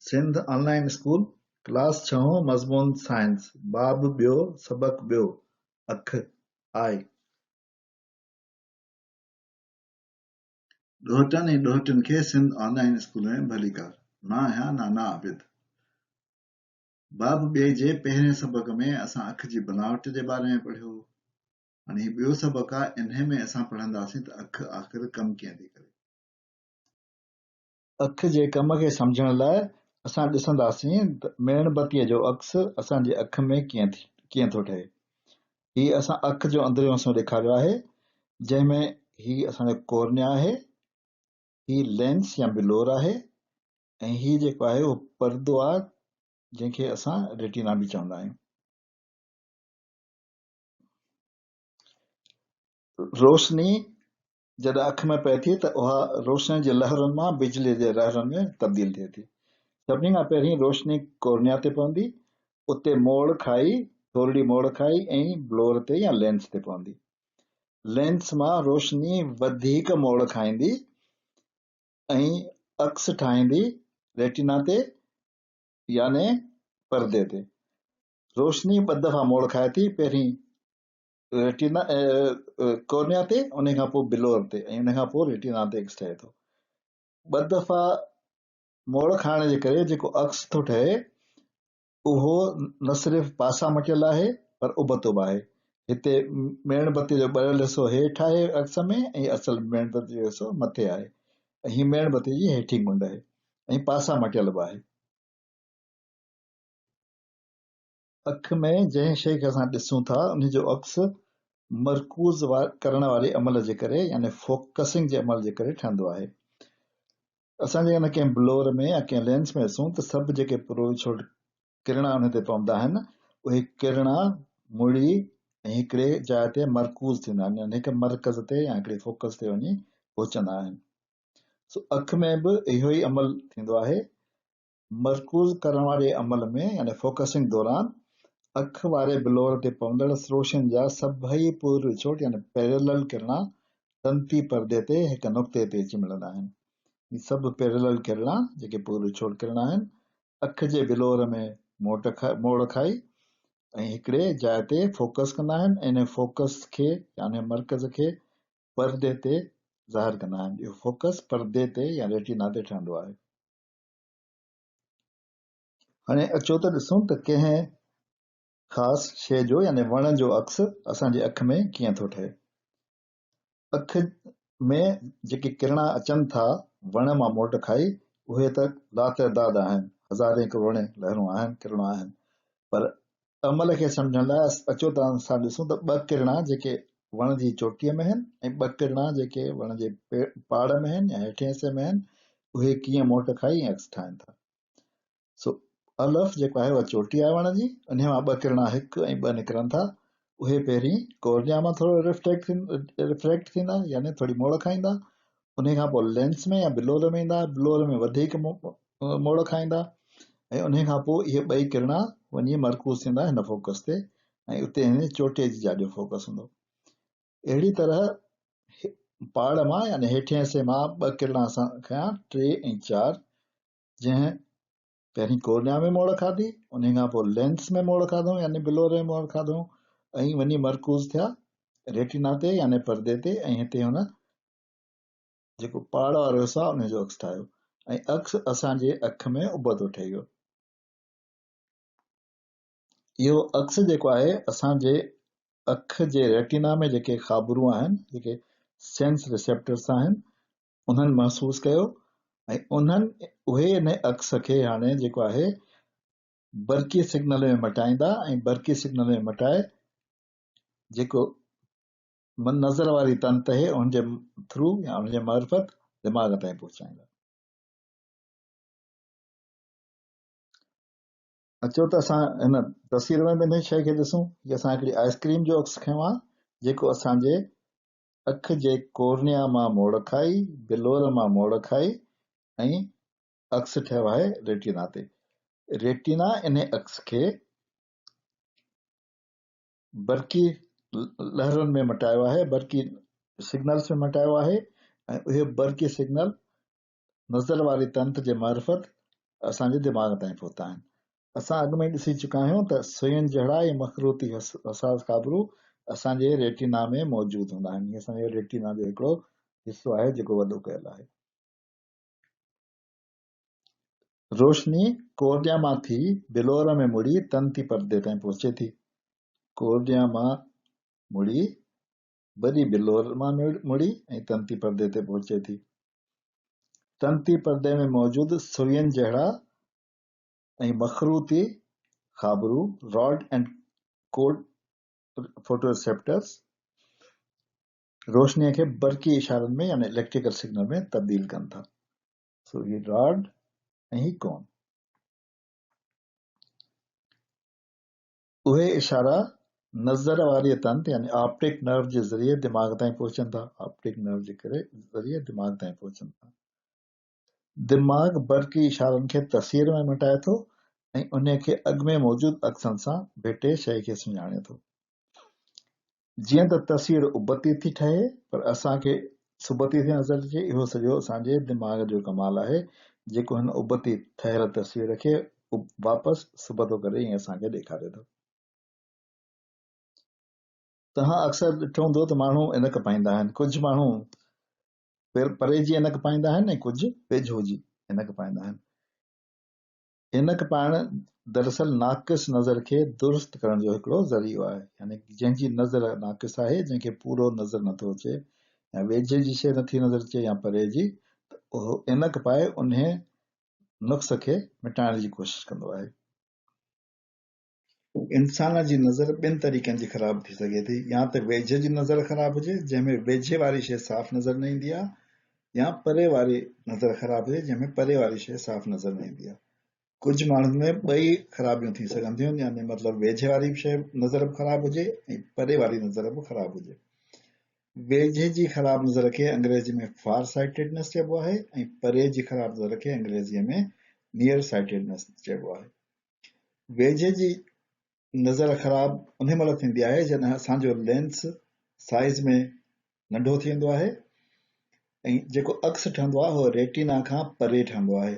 سنڌ آن line school, class ڇهون، مضمون science, باب ٻيو، سبق ٻيو، اک، آء. ڏوهٽن ۽ ڏوهٽين کي سنڌ آن لائين اسڪول ۾ ڀليڪار. مان آهيان نانا عابد. باب ٻئي جي پهرين سبق ۾ اسان اک جي بناوٽ جي باري ۾ پڙهيو هو. هاڻي هي ٻيو سبق آهي انهي ۾ اسان پڙهنداسين ته اک آخر ڪم ڪيئن ٿي ڪري. اک جي ڪم کي سمجهڻ لاء اسان ڏسنداسين ته ميڻ بتيء جو عڪس اسان جي اک ۾ ڪيئن ٿو ٺهي. هي اسان اک جو اندريون حصو ڏيکاريو آهي، جنهن ۾ هي اسان جو ڪورنيا آهي، هي لينس يا بلور آهي ۽ هي جيڪو آهي اهو پردو آهي جنهن کي اسان ريٽينا به چوندا آهيون. روشني جڏهن اک ۾ پئي ٿي ته اها روشني جي لهرن مان بجلي جي لهرن ۾ تبديل ٿئي ٿي. سڀني کان پهرين روشني ڪورنيا تي پوندي، اتي موڙ کائي، ٿورڙي موڙ کائي ۽ بلور تي يا لينس تي پوندي. لينس مان روشني وڌيڪ موڙ کائيندي ۽ عڪس ٺاهيندي ريٽينا تي يعني پردي تي. روشني ٻه دفعا موڙ کائي ٿي، پهرين ريٽينا ڪورنيا تي ان کان پوء بلور تي ۽ ان کان پوء ريٽينا تي عڪس ٺهي ٿو. ٻه دفعا موڙ کائڻ جي ڪري جيڪو عڪس ٿو ٺهي اهو نه صرف پاسا مٽيل آهي پر ابتو به آهي. هتي ميڻ بتي جو ٻريل حصو هيٺ آهي عڪس ۾ ۽ اصل ميڻ بتي جو حصو مٿي آهي ۽ هي ميڻ بتي جي هيٺين ڪنڊ آهي ۽ پاسا مٽيل به آهي. اک ۾ جنهن شيء کي اسان ڏسون ٿا ان جو عڪس مرڪوز ڪرڻ واري عمل جي ڪري يعني فوڪسنگ جي عمل جي ڪري ٺهندو آهي. اسان جيڪڏهن ڪنهن بلور ۾ يا ڪنهن لينس ۾ ڏسون ته سڀ جيڪي پروڇوٽ ڪرڻا ان تي پوندا آهن اهي ڪرڻا مڙي ۽ هڪڙي جاء تي مرڪوز ٿيندا آهن يعني هڪ مرڪز تي يا هڪڙي فوڪس تي وڃي پهچندا آهن. سو اک ۾ به اهو ئي عمل ٿيندو آهي. مرڪوز ڪرڻ واري عمل ۾ يعني فوڪسنگ دوران اک واري بلور تي پوندڙ سروشن جا سڀئي پور وڇوٽ يعني پيريلل ڪرڻا تنتي پردي تي هڪ نقطي تي اچي ملندا آهن. هي سڀ پيريلل ڪرڻا جيڪي پور وڇوٽ ڪرڻا آهن اک جي بلور ۾ موٽ موڙ کائي ۽ هڪڙي جاء تي فوڪس ڪندا آهن ۽ انهي فوڪس کي يا انهي مرڪز کي پردي تي ظاهر ڪندا آهن. اهو فوڪس پردي تي يا ريٽينا تي ٺهندو آهي. هاڻي اچو ته ڏسون ته ڪنهن خاص شيء جو يعني وڻ جو عڪس اسان جي اک ۾ ڪيئن ٿو ٺهي. اک ۾ جيڪي ڪرڻا اچن ٿا وڻ مان موٽ کائي اهي ته لاتعداد آهن، هزارين ڪروڙين لهرون آهن، ڪرڻا آهن پر عمل کي سمجهڻ لاء اچو ته اسان ڏسون ته ٻه ڪرڻا جيڪي وڻ جي چوٽيء ۾ آهن ۽ ٻه ڪرڻا جيڪي وڻ جي پاڙ ۾ آهن يا هيٺئين حصي ۾ آهن اهي ڪيئن موٽ کائي ۽ عڪس ٺاهين ٿا. سو الف جيڪو آهي اها چوٽي آهي وڻ جي انهيء مان ٻه ڪرڻا هڪ ۽ ٻه نڪرن ٿا اهي پهرين ڪورنيا مان ٿورو رفريڪٽ ٿيندا يعني ٿوري موڙ کائيندا انهيء کان پوء لينس ۾ يا بلور ۾ ايندا، بلور ۾ وڌيڪ موڙ کائيندا ۽ انهيء کان پوء اهي ٻئي ڪرڻا وڃي مرڪوز ٿيندا هن فوڪس تي ۽ اتي هن چوٽيء جي جاء جو فوڪس هوندو. اهڙي طرح پاڙ مان يعني هيٺئين حصي مان ٻه ڪرڻا اسان کنيا ٽي ۽ چار جنهن پهرين ڪورنيا ۾ موڙ کاڌي، انهيء کان پوء لينس ۾ موڙ کاڌو يعني بلور ۾ موڙ کاڌو ۽ وڃي مرڪوز ٿيا ريٽينا تي يعني پردي تي ۽ هتي هن جيڪو پاڙ وارو حصو آهي ان جو عڪس ٺاهيو ۽ عڪس اسان جي اک ۾ ابتو ٺهي ويو. اهو عڪس جيڪو آهي اسان جي اک جي ريٽينا ۾ جيڪي خابرو آهن جيڪي سينس ريسيپٽرس آهن انهن محسوس ڪيو ۽ انهن اهي ان عڪس کي هاڻي جيڪو آهي برقي سگنل ۾ مٽائيندا ۽ برقي سگنل ۾ مٽائي جيڪو من نظر واري تنت اهي ان جي ٿرو يا ان جي معرفت دماغ تائين پهچائيندا. اچو ته اسان هن تصوير ۾ به انهي شيء کي ڏسون. هي اسان هڪڙي آئس ڪريم جو عڪس کنيو آهي جيڪو اسان جي اک جي ڪورنيا مان موڙ کائي، بلور مان موڙ کائي ۽ عڪس ٺهيو آهي ريٽينا تي. ريٽينا انهي عڪس کي برقي لهرن ۾ مٽايو آهي، برقي سگنلز ۾ مٽايو آهي ۽ اهي برقي سگنل نظر واري تنت جي معرفت اسان جي دماغ تائين پهتا آهن. اسان اڳ ۾ ئي ڏسي چڪا آهيون ته سوئين جهڙا ۽ مخروطي حساس خابرو اسان جي ريٽينا ۾ موجود هوندا آهن. هي اسان جي ريٽينا جو هڪڙو حصو آهي جيڪو وڏو ڪيل آهي. روشني ڪورنيا مان ٿي بلور ۾ مڙي تنتي پردي تائين پهچي ٿي. ڪورنيا مان مڙي وري بلور مان مڙي ۽ تنتي پردي تي پهچي ٿي. تنتي پردي ۾ موجود سوئين جهڙا ۽ مخروطي خابرو، Rod and Cone Photoreceptors، روشنيء کي برقي اشارن ۾ يعني اليڪٽريڪل سگنل ۾ تبديل ڪن ٿا. سو هي راڊ ۽ هي ڪون. اهي اشارا نظر واريء تنت يعني آپٽڪ نرو جي ذريعي دماغ تائين پهچن ٿا. آپٽڪ نرو جي ڪري ذريعي دماغ تائين پهچن ٿا. دماغ برقي اشارن کي تصوير ۾ مٽائي ٿو ۽ انهي کي اڳ ۾ موجود عڪسن سان ڀيٽي شيء کي سڃاڻي ٿو. جيئن ته تصوير ابتي ٿي ٺهي پر اسان کي سبتي ٿي نظر اچي اهو سڄو اسان جي دماغ جو ڪمال آهي جيڪو هن ابتي ٺهيل تصوير کي واپس سبتو ڪري ۽ اسان کي ڏيکاري ٿو. توهان اڪثر ڏٺو هوندو ته ماڻهو عينڪ پائيندا آهن. ڪجهه ماڻهو پري جي عينڪ پائيندا آهن ۽ ڪجهه ويجهو جي عينڪ پائيندا آهن. عينڪ پائڻ دراصل ناقص نظر کي درست ڪرڻ جو هڪڙو ذريعو آهي. يعني جنهن جي نظر ناقص آهي، جنهن کي پورو نظر نٿو اچي يا ويجهي جي شيء نٿي نظر اچي يا پري جي ته اهو عينڪ پائي انهي نقص کي مٽائڻ جي ڪوشش ڪندو آهي. انسان جي نظر ٻن طريقن جي خراب ٿي سگهي ٿي، يا ته ويجهي جي نظر خراب هجي، جنهن ۾ ويجهي واري شيء صاف نظر نه ايندي آهي، يا پري واري نظر خراب هجي، جنهن ۾ پري واري شيء صاف نظر نه ايندي آهي. ڪجهه ماڻهن ۾ ٻئي خرابيون ٿي سگهن ٿيون، يعني مطلب ويجهي واري شيء نظر به خراب هجي ۽ پري واري نظر به خراب هجي. ويجهي جي خراب نظر کي انگريزي ۾ Far Sightedness چئبو آهي ۽ پري جي خراب نظر کي انگريزيء ۾ Near Sightedness چئبو آهي. ويجهي جي نظر خراب انهي مهل ٿيندي آهي جڏهن اسان جو لينس سائيز ۾ ننڍو ٿي ويندو آهي ۽ جيڪو عڪس ٺهندو آهي اهو ريٽينا کان پري ٺهندو آهي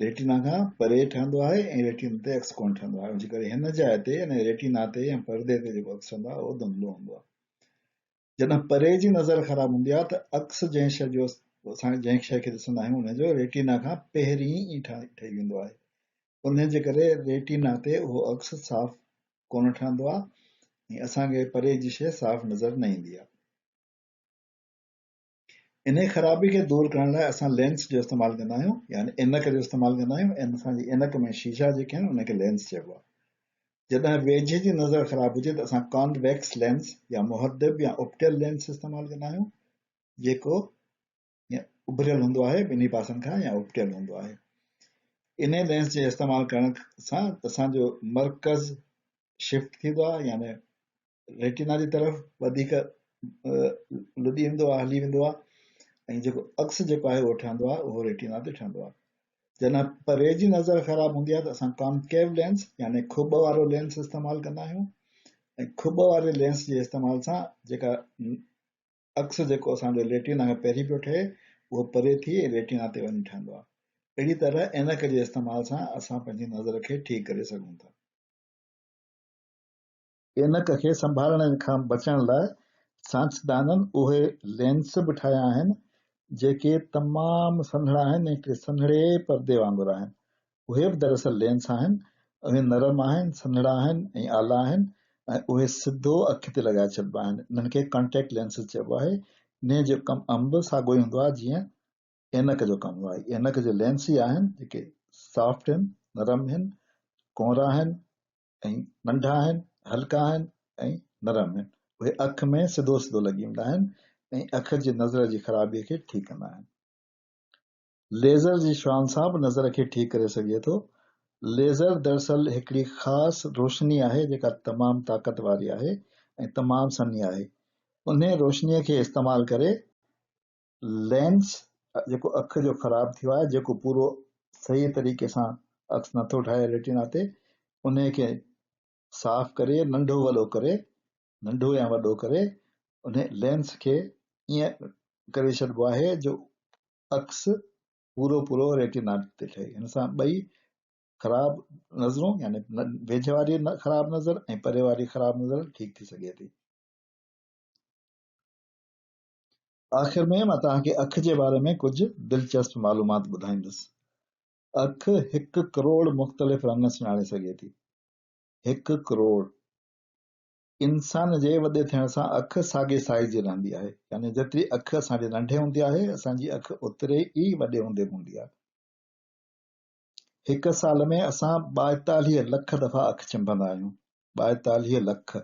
ريٽينا کان پري ٺهندو آهي ۽ ريٽينا تي عڪس ڪونه ٺهندو آهي ان جي ڪري هن جاء تي يعني ريٽينا تي يا پردي تي جيڪو عڪس ٺهندو آهي اهو ڌنڌلو هوندو آهي جڏهن پري جي نظر خراب هوندي آهي ته عڪس جنهن شيء جو اسان جنهن شيء کي ڏسندا آهيون ان جو ريٽينا کان پهرين ئي ٺهي ويندو آهي. ان جي ڪري ريٽينا تي اهو عڪس صاف ڪونه ٺهندو آهي ۽ اسان کي پري جي شيء صاف نظر نه ايندي آهي. انهي خرابي کي دور ڪرڻ لاء اسان لينس جو استعمال ڪندا آهيون يعني عينڪ جو استعمال ڪندا آهيون ۽ اسان جي عينڪ ۾ شيشا جيڪي آهن انهن کي لينس چئبو آهي. جڏهن ويجهي جي نظر خراب هجي ته اسان ڪانويڪس لينس يا محدب يا اپٽيل لينس استعمال ڪندا آهيون جيڪو اڀريل هوندو آهي ٻنهي پاسن کان يا اپٽيل هوندو آهي. انهي لينس جي استعمال ڪرڻ سان اسان جو مرڪز شفٽ ٿيندو آهي يعني ريٽينا جي طرف وڌيڪ لڏي ويندو آهي هلي ويندو آهي ۽ جيڪو عڪس جيڪو آهي اهو ٺهندو آهي اهو ريٽينا تي ٺهندو آهي جڏهن پري جي نظر خراب هوندي آهي ته اسان ڪانڪيو لينس يعني کٻ وارو لينس استعمال ڪندا آهيون ۽ کٻ واري لينس جي استعمال سان جيڪا عڪس جيڪو اسان جو ريٽينا کان پهرين پيو ٺهي اهو پري ٿي ۽ ريٽينا تي وڃي ٺهندو آهي اهڙي طرح عينڪ جي استعمال سان اسان پنهنجي نظر کي ٺيڪ ڪري سگهون ٿا. عينڪ کي سنڀالڻ کان بچڻ لاء سائنسدانن اهي لينس به ٺاهيا آهن، جيڪي تمام سنهڙا آهن ۽ هڪڙي سنهڙي پردي وانگر آهن. اهي به دراصل لينس آهن. اهي نرم آهن، سنهڙا آهن ۽ آلا آهن ۽ اهي سڌو اک تي لڳائي ڇڏبا آهن. انهن کي ڪانٽيڪٽ لينسز چئبو آهي. انهيء جو ڪم به ساڳيو ئي هوندو آهي جيئن عينڪ جو ڪم هوندو آهي. عينڪ جي لينس ئي آهن، جيڪي سافٽ آهن، نرم آهن، ڪونرا آهن ۽ ننڍا آهن، هلڪا آهن ۽ نرم آهن. اهي اک ۾ سڌو سڌو لڳي ويندا آهن ۽ اک جي نظر جي خرابيء کي ٺيڪ ڪندا آهن. ليزر جي شعاعن سان به نظر کي ٺيڪ ڪري سگهجي ٿو. ليزر دراصل هڪڙي خاص روشني آهي جيڪا تمام طاقت واري آهي ۽ تمام سنهي آهي. انهيء روشنيء کي استعمال ڪري لينس جيڪو اک جو خراب ٿيو آهي جيڪو پورو صحيح طريقي سان عڪس نٿو ٺاهي ريٽينا تي انهي کي صاف ڪري ننڍو وڏو ڪري ننڍو يا وڏو ڪري انهي لينس کي ائين ڪري ڇڏبو آهي جو عڪس پورو پورو ريٽينا تي ٺهي. هن سان ٻئي خراب نظرون يعني ويجهي واري خراب نظر ۽ پري واري خراب نظر ٺيڪ ٿي سگهي ٿي. آخر ۾ مان توهان کي اک جي باري ۾ ڪجهه دلچسپ معلومات ٻڌائيندس. اک هڪ ڪروڙ مختلف رنگ سڃاڻي سگهي ٿي. هڪ ڪروڙ. انسان جي وڏي ٿيڻ سان اک ساڳي سائيز جي رهندي آهي يعني جيتري اک اسان جي ننڍي هوندي آهي اسان جي اک اوتري ئي وڏي هوندي به هوندي آهي. هڪ سال ۾ اسان 42 لک دفعا اک ڇنڀندا آهيون. 42 لک.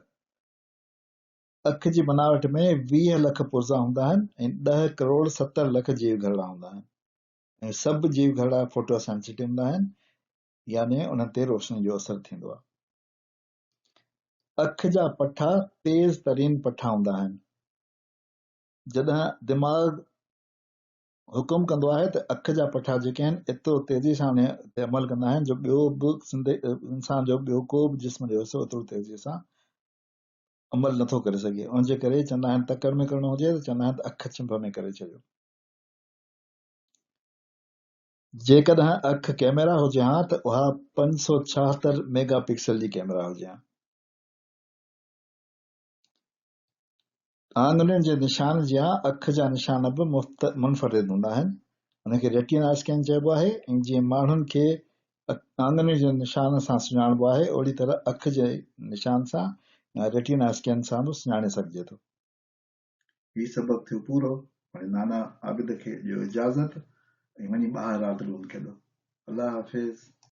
اک جي بناوٽ ۾ 20 لک پرزا هوندا آهن ۽ 10 ڪروڙ 70 لک جيو گهرڙا هوندا آهن ۽ سڀ جيو گهرڙا فوٽو سينسيٽو هوندا آهن يعني انهن تي روشني جو اثر ٿيندو آهي. اک جا پٺا تيز ترين پٺا هوندا آهن. جڏهن دماغ حڪم ڪندو آهي ته اک جا پٺا جيڪي آهن ايترو تيزي سان ان تي عمل ڪندا آهن جو ٻيو به انسان جو ٻيو ڪو به جسم جو حصو ايترو تيزي سان عمل نٿو ڪري سگهي. ان جي ڪري چوندا آهن تڪڙ ۾ ڪرڻو هجي ته چوندا آهن ته اک ڇنڀ ۾ ڪري ڇڏيو. جيڪڏهن اک ڪئميرا هجي ها ته اها 576 ميگا پڪسل جي ڪئميرا هجي ها. آڱرين جي نشان جيان اک جا نشان به منفرد هوندا آهن. ان کي ريٽينا اسڪين چئبو آهي ۽ جيئن ماڻهن کي آڱرين جي نشان سان سڃاڻبو آهي اهڙي طرح اک جي نشان سان يا ريٽينا اسڪين سان به سڃاڻي سگهجي ٿو. هي سبق ٿيو پورو، هاڻي نانا عابد کي ڏيو اجازت ۽ وڃي ٻاهر راند روند کيڏو. الله حافظ.